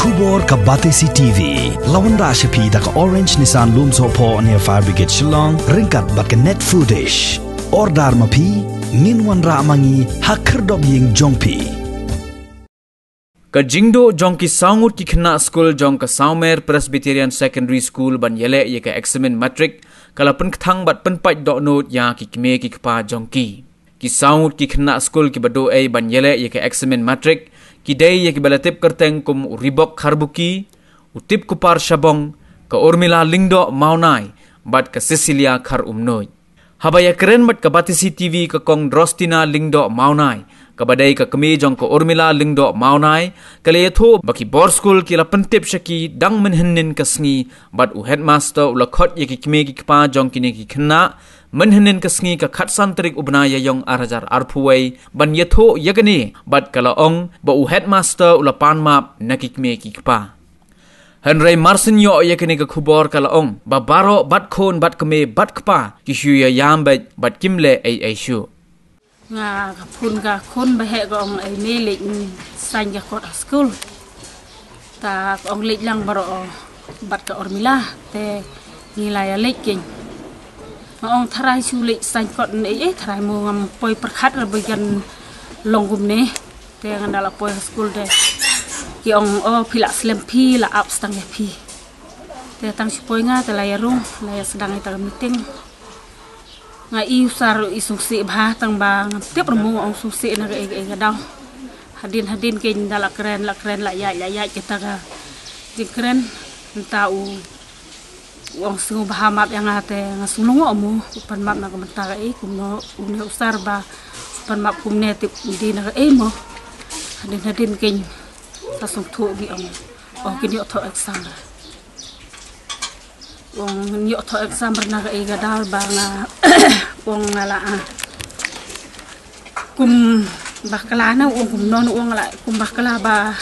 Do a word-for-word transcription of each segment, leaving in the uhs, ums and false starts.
Khubor ka Batesi T V la wanrah sha phi da ka Orange Nissan Lumsohphoh near Fire Brigade Shillong ryngkat bad ka Net Foodish. Order ma phi, ngin wanrah ma ngi ha khyrdop ïing jong phi. Ka jingduh jong ki saw ngut ki khynnah skul jong ka Sawmer Presbyterian Secondary School ban ïaleh ïa ka eksamin matrik ka la pynkthang bad pynpait dohnud ïa ki kmie ki kpa jong ki. Ki saw ngut ki khynnah skul kiba duh ei ban ïaleh ïa ka eksamin matrik ki dei ïa kiba la tip kyrteng kum u Ribok Kharbuki, u Tipkupar Shabong, ka Urmila Lyngdoh Mawnai bad ka Cecilia Kharumnuid. Haba ïakren bad ka Batesi T V ka Kong Drostina Lyngdoh Mawnai, kaba dei ka kmie jong ka Urmila Lyngdoh Mawnai, ka la ïathuh ba ki bor skul ki la pyntip sha ki dang mynhynnin ka sngi bad u headmaster u la khot ïa ki kmie ki kpa jong kine ki khynnah mynhynnin ka sngi ka khatsan tarik u bnai Ïaïong ar hajar arphew wei ban ïathuh ïa kane bad ka la ong ba u headmaster u la pan map na ki kmie ki kpa. Hynrei marsien ïoh ïa kane ka khubor ka la ong ba baroh bad khun bad kmie bad kpa ki shu ïaïam beit bad kim leh ei ei shuh. Nga ka phone ka khun ba heh ka ong ei me leit saiñ ka kot ha skul. Ta ka ong leit lang baroh bad ka Urmila te ngi la ïa leit kein. Nga ong tharai shu leit saiñ kot ne ei ei tharai mo ngam poi pyrkhat ra ba kan long kumne. Te ngan da la poi ha skul te ki ong o phi la slem phi la ap stang ïa phi. Te tang shu poi nga te la ïa rung la ïa sdang ïa ta ka meeting. Nga i u sar i sngewsih bha tang ba ngam tip ruh mo ong sngewsih na ka ei ka ei ka daw. Hadien hadien kein da la kren la kren la ïaid la ïaid kita ka jingkren. Nta u u ong sngewbha map ïa nga te nga sngew lyngngoh mo u pan map na ka bynta ka ei kumno une u sar ba u pan map kumne tip di na ka ei mo. Hadien hadien kein sa sngewthuh ki ong o kin ïoh thoh exam. Ong ïoh thoh exam na ka ei ka daw ba nga ong nga la a kum bakla na ong kum non ong la kum bakla ba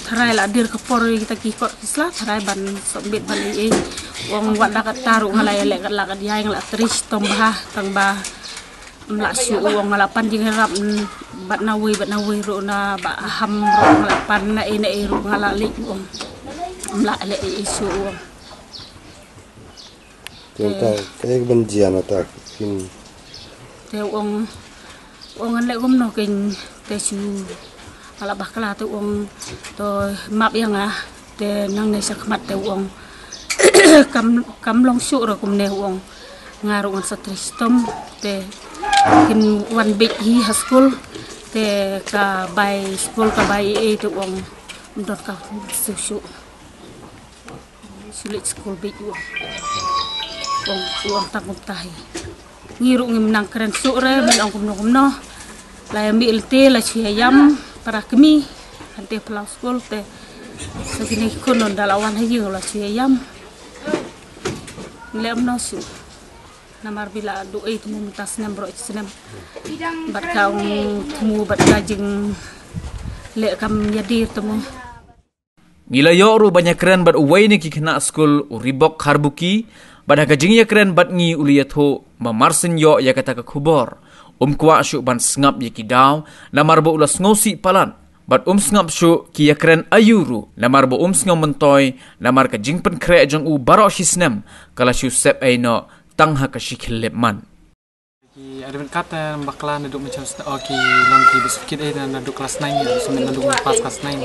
tharai la dir ka por kita ki kot ki sla tharai ban submit ban ei ei ong wat da ka tar ong la ïa leh ka la ka diai nga la tris tong ba tang ba ym la shu ong nga la pan jingïarap bad na wei bad na wei ruh na ba ham ruh nga la pan na ei na ei ruh nga la leh ong ym la leh ei ei shu ong. Te ta te ban jia na ta kin te ong ong an le gum no kin te shu ala bakla te ong to map ïa nga te nang ne sa khmat te ong kam kam long shu ra kum ne ong nga ru ngan sa tris tom te kin wan bit hi ha skul te ka bai skul ka bai e te ong don ka shu shu Sulit skul bit u ong. Ong u ong tang kumta hi. Ngi ruh ngim nang kren suk re men ong kumno kumno. La ïa mih lynti la shu ïa ïam para kmie. Hynte phyllaw skul te. Sa kine ki khun ynda la wan ha ïing la shu ïa ïam. Ngi leh kumno suk. Namar ba la duh ei te mo mynta snem baroh snem. Bad ka ong te mo bad ka jingleh kam ïa die te mo. Ngi la ïoh ruh ban ïakren bad uwei na ki khynnah skul u Reebok Kharbuki, bad ha ka jingïakren bad ngi u la ïathuh ba mar syn ïoh ïa kata ka khubor, um kwah shuh ban sngap ïa ki daw, namar ba u la sngewsih palat, bad um sngap shuh ki ïakren aïu ruh, namar ba um sngew myntoi, namar ka jingpynkhreh jong u baroh shi snem, ka la shu sep ei noh, tang ha ka shi khyllipmat. Ki admit card te bakla naduh mynchong snem, oh, ki long ki bit sukit eh naduh class nine, eh, sumit naduh pass class nine.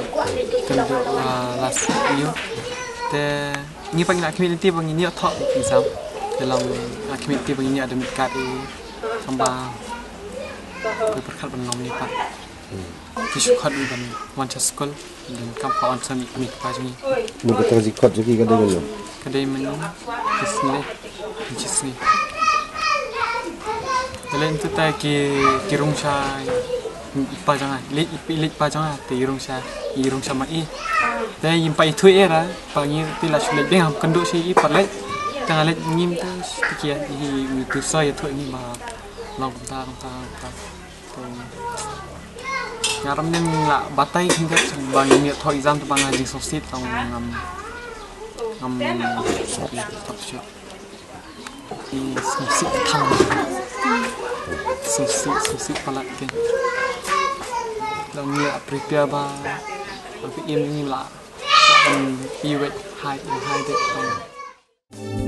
Te naduh, ah, last year. Te ngi pat ngi la khmih lynti ba ngin ïoh thoh exam. Te long la khmih lynti ba ngin ïoh admit card eh. Tang ba ki pyrkhat ban long ngi pat. Ki shu khot ngi ban wan sha skul. Donkam ka wan sha ngi kmie kpa jong ngi. Mo kata ka jingkhot jong ki ka dei mynno? Ka dei mynno? Ki sngi. Ki sngi. Te leit ntu te ki, ki rung sha i pa jong nga. Leit i, leit pa jong nga te i rung sha, i rung sha ma i. Te i pa i thui era, pa ngi te la shu leit deng ham kynduh sha i pa leit. Te nga leit ngim te ki, i, i tu so ïathuh ngi ba long kumta, kumta, kumta. Nga ram ning la batai khyndiat ba ngin ïoh thoh exam te ba nga jingsngewsih tang ngam ngam stop shuh. Ki sngewsih thang. Sngewsih, sngewsih palat ke. Long ngi la prepare ba ba ka im ngi la And he would hide and hide it from